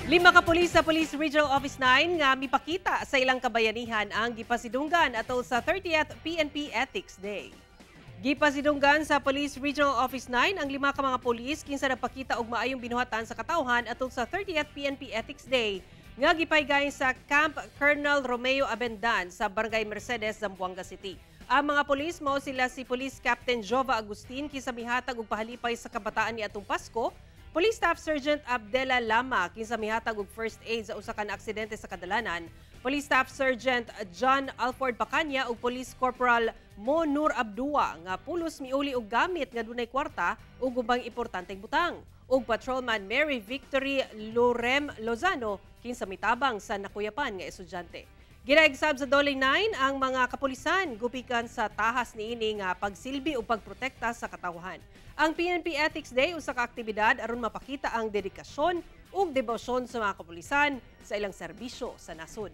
Lima ka pulis sa Police Regional Office 9 nga mipakita sa ilang kabayanihan ang gipasidunggan atol sa 30th PNP Ethics Day. Gipasidunggan sa Police Regional Office 9 ang lima ka mga pulis kinsa nagpakita og maayong binuhatan sa katawhan atol sa 30th PNP Ethics Day nga gipaygayon sa Camp Colonel Romeo Abendan sa Barangay Mercedes, Zamboanga City. Ang mga pulis mao sila si Police Captain Jova Agustin, kinsa mihatag og pahalipay sa kabataan niadtong Pasko, Police Staff Sergeant Abdela Lama, kinsa mihatag og first aid sa usa ka aksidente sa kadalanan, Police Staff Sergeant John Alford Bacanya ug Police Corporal Mo Nur Abdua nga pulos miuli og gamit nga dunay kwarta ug ubang importanteng butang, ug Patrolman Mary Victory Lorem Lozano, kinsa mitabang sa nakuyapan nga estudyante. Ginaig sab sa Doleng 9 ang mga kapulisan gupikan sa tahas niini nga pagsilbi o pagprotekta sa katawhan. Ang PNP Ethics Day usa ka aktibidad aron mapakita ang dedikasyon ug debosyon sa mga kapulisan sa ilang serbisyo sa nasod.